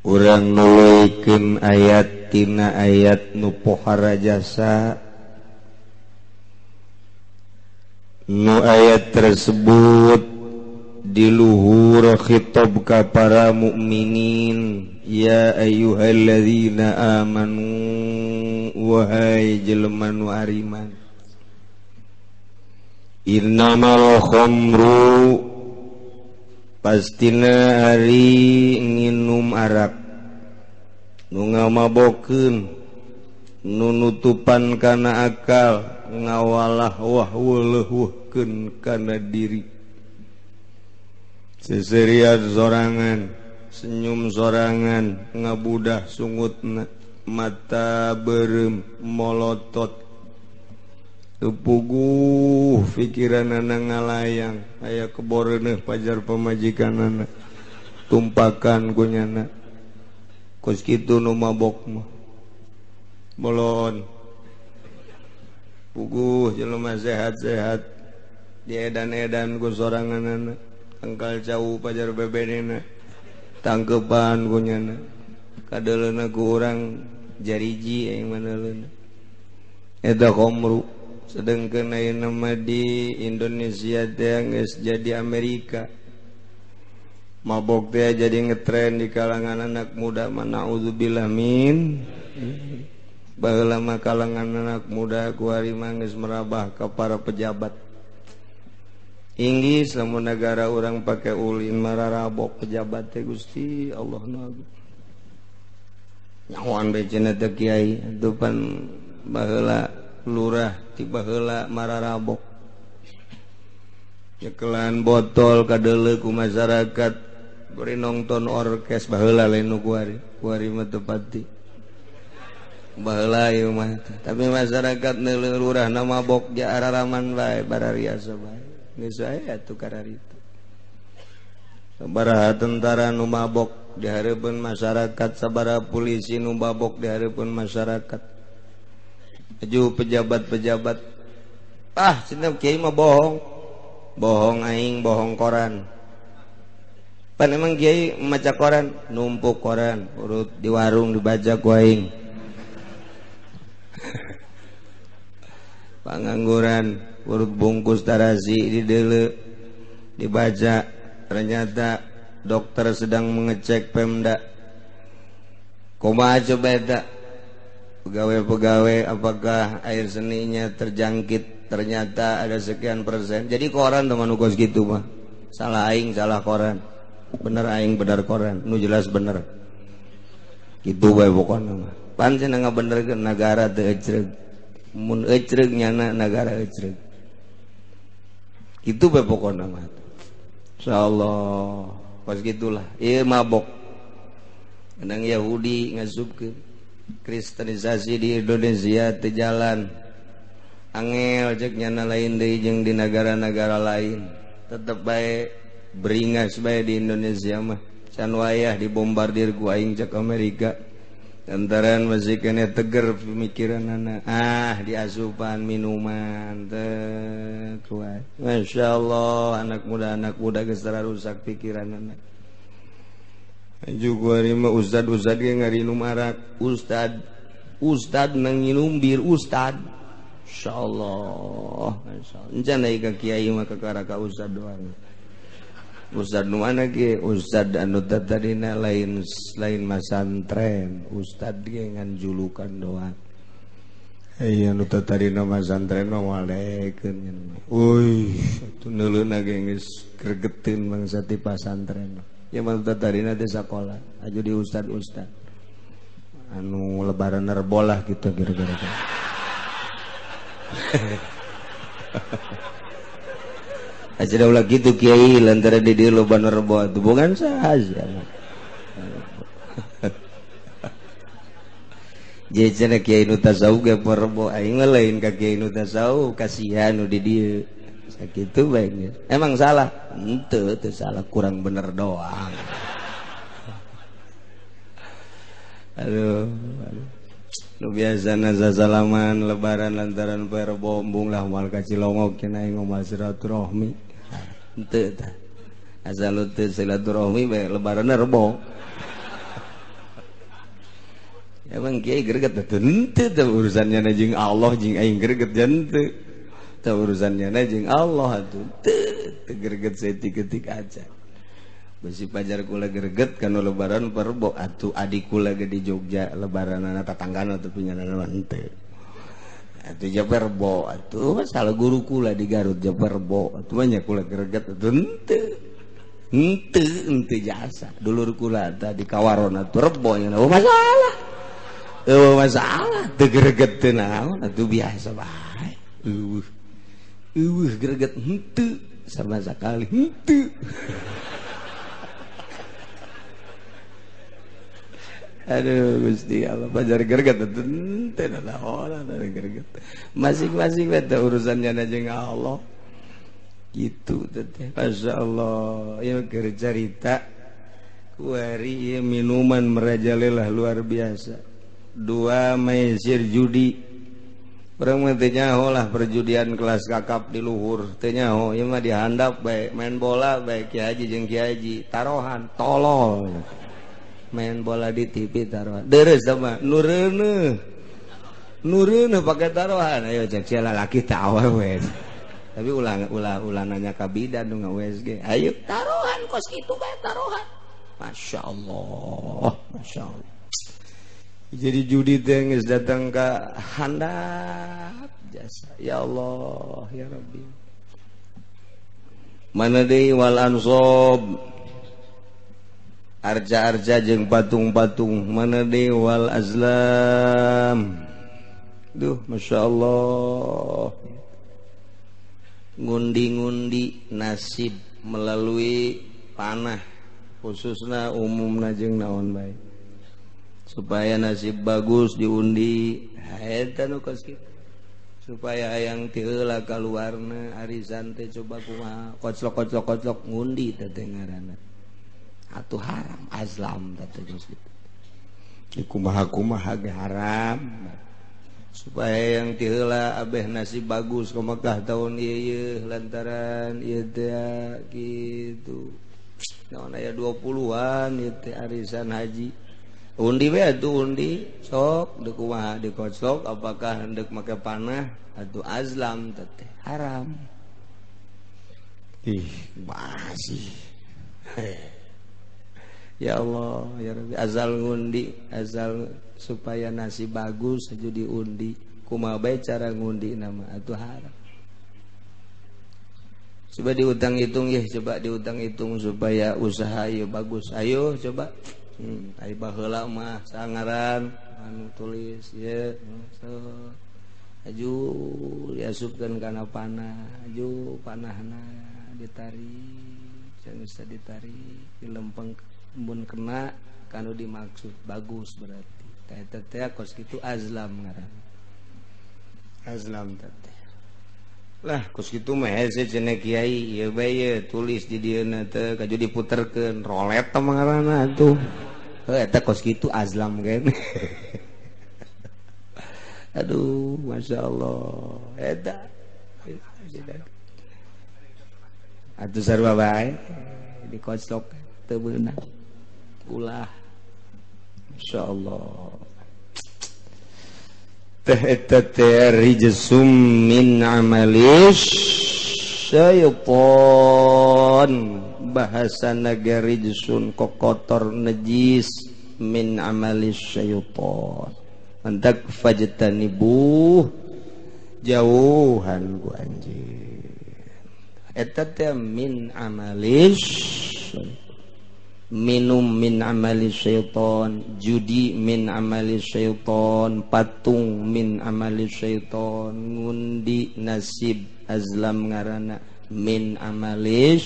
Urang nuluykeun ayat tina ayat nu pohara jasa. Nu ayat tersebut di luhur khitab ka para mukminin, ya ayyuhalladzina amanu, wahai jelema nu ariman, innamal khamru, pastina ari nginum arak nu ngamabokeun, nu nutupan kana akal, ngawalah wah weleuhkeun kana diri, seserian sorangan, senyum sorangan, ngabudah sungutna, mata berem molotot, tepuguh pikiranana ngalayang, aya keboreuneuh pajar pamajikanana, tumpakan ku nyana, kos kitu nu mabok mah bolon. Puguh jelema sehat-sehat diedan-edan ku soranganana, tangkal cau pajar bebenena, tangkepan ku nyana, kadeuleuna ku urang jariji aing maneleuna eta khamru. Sedengkeun ayeuna mah di Indonesia teh geus jadi Amerika, mabok teh jadi ngetren di kalangan anak muda. Naudzubillah min. Baheula mah kalangan anak muda kuari mah geus merabah ka para pejabat. Inggris lamun negara urang pake ulin mararabok pejabat teh Gusti Allah nu agung. Nyahoan bae cenah teh kiai atuh pan baheula lurah ti baheula mararabok. Nyekelan botol kadeuleu ku masyarakat bari nongton orkes baheula lain nu kuari. Kuari mah teu pati. Baheula ieu mah, tapi masyarakat neuleuh lurahna mabok ja araraman bae barariasa bae. Geus aya atuh kararitu. Sabaraha tentara nu mabok di hareupeun masyarakat, sabaraha polisi nu mabok di hareupeun masyarakat. Aju pejabat-pejabat, ah cenah kiai mah bohong. Bohong aing, bohong koran. Pan emang kiai maca koran, numpuk koran, urut di warung dibaca ku aing. Pengangguran urut bungkus tarasi di deuleu dibaca, ternyata dokter sedang mengecek Pemda. Kumaha coba eta pegawai-pegawai apakah air seninya terjangkit, ternyata ada sekian persen. Jadi koran teman kos gitu mah salah aing, salah koran, bener aing bener koran, nu jelas bener gitu bae pokona mah. Pan cenah ngabenerkeun nagara teu ecreug, mun ecreug nyana nagara ecreug. Kitu bae pokona mah. Insyaallah pas gitulah ieu mabok. Menang Yahudi ngasupkeun kristenisasi di Indonesia teu jalan. Angel cek nyana lain deui jeung di negara-negara lain. Tetep bae beringas bae di Indonesia mah. Can wayah dibombardir ku aing cek Amerika. Lantaran masih kena teger pemikiran anak, ah diasupan minuman teh kuat. Masya Allah anak muda geus rusak pikiran anak. Juga mah ustad ustad ge ngarinum arak, ustad ustad nang nginum bir ustad. Masya Allah, Masya Allah. Encan deui ka kiai mah kakara ka ustad doang. Ustad nu mana ge? Ustad anu tadina lain lain masantren, ustad ge ngan julukan doang. Aya nu tadina masantren mah walekeun. Uy, atuh neuleuna ge geus gregeteun bangsa ti pasantren. Ya mah tadina teh sakola, aju di ustad-ustad. Anu lebaran rebolah gitu kira-kira. Aja ulah gitu kiai lantaran di dieu loba nu rebo atuh bukan saha. Jadi cenah kiai nu tasawuf ge rebo aing mah lain ka kiai nu tasawuf, kasihan nu di dieu. Sakitu bae. Emang salah? Henteu, teu salah, kurang bener doang. Aduh, aduh. Nu biasana sasalaman lebaran lantaran poe Rebo embung lah moal ka Cilongok cenah aing moal silaturahmi. Henteu tah. Asal teu silaturahmi bae lebaranna Rebo. Emang kiai greget teh henteu teh urusannya na jeung Allah jeung aing greget henteu. Teh urusannya na jeung Allah atuh teu greget saeutik-eutik aja. Besi pajar kula greget kana lebaran perbo atuh adik kula ge di Jogja lebaranana tatanggana teu punya mah henteu. Atuh ja perbo atuh masalah guru kula di Garut ja perbo atuh mah nya kula greget atuh henteu. Henteu henteu jasa dulur kula tah di Kawaron atuh rebo nya masalah. Masalah teu greget teu naon atuh biasa bae. Eueuh. Eueuh greget henteu sama sekali henteu. Aduh Gusti Allah pajar greget henteu naon atuh greget. Masing-masing we teh urusannya jeung Allah. Gitu teh. Masyaallah ieu keur carita kuari ieu minuman merajalela luar biasa. Dua maisir judi orang mah teu nyaho lah perjudian kelas kakap di luhur teu nyaho ieu mah dihandap bae main bola bae Ki Haji jeung Ki Haji tarohan tolol main bola di TV tarohan deres sama nureuneuh nureuneuh pake tarohan ayo cek sia lalaki teh awewe tapi ulah ulah ulah nanya ka bidan nu nga-USG ayo tarohan kos kitu bae tarohan masyaallah masyaallah. Jadi judi teh geus datang ka handap jasa. Ya Allah, ya Rabbi. Mana deui wal ansob. Arca-arca jeung patung-patung, mana deui wal azlam. Duh, masyaallah. Ngundi-ngundi nasib melalui panah, khususna umumna jeung naon bae. Supaya nasib bagus diundi eta nu kos kitu supaya hayang ti heula kaluarna arisan teh coba kumaha koclok-koclok-koclok ngundi teh teh ngaranna atuh haram azlam teh teh kos kitu kumaha-kumaha ge haram supaya yang ti heula abeh nasib bagus ke Mekah tahun ieu lantaran ieu teh kitu naon aya 20-an ieu teh arisan haji. Undi we atuh undi sok deuk kumaha dikoclok apakah hendak make panah atau azlam teh haram. Ih, masih. Ya Allah, ya Rabbi, azal ngundi, azal supaya nasib bagus saja diundi. Kumaha bae cara ngundi nama atuh haram. Coba diutang hitung ya, coba diutang hitung supaya usaha ieu bagus. Ayo coba. Ai baheula mah sangaran anu tulis ye so aju diasupkeun kana panah aju panahna ditarik geus ditarik dilempeng mun kena kanu dimaksud bagus berarti tah eta teh kos kitu azlam ngaran azlam teh lah kos kitu mah hese cenah kiai ieu bae ye tulis di dieuna teh kaju diputerkeun rolet teh ngaranna atuh. Heuh eta kos kitu azlam kan. Aduh masyaallah eta atuh sarua bae dikoclok teu beunang ulah masyaallah teh eta teh rijsum min amalis syaiton bahasa naga rijsun kokotor najis min amalis syaiton mantak fajtanibuh jauhan ku anjing eta teh min amalis minum min amali syaiton, judi min amali syaiton, patung min amali syaiton, ngundi nasib azlam ngarana min amali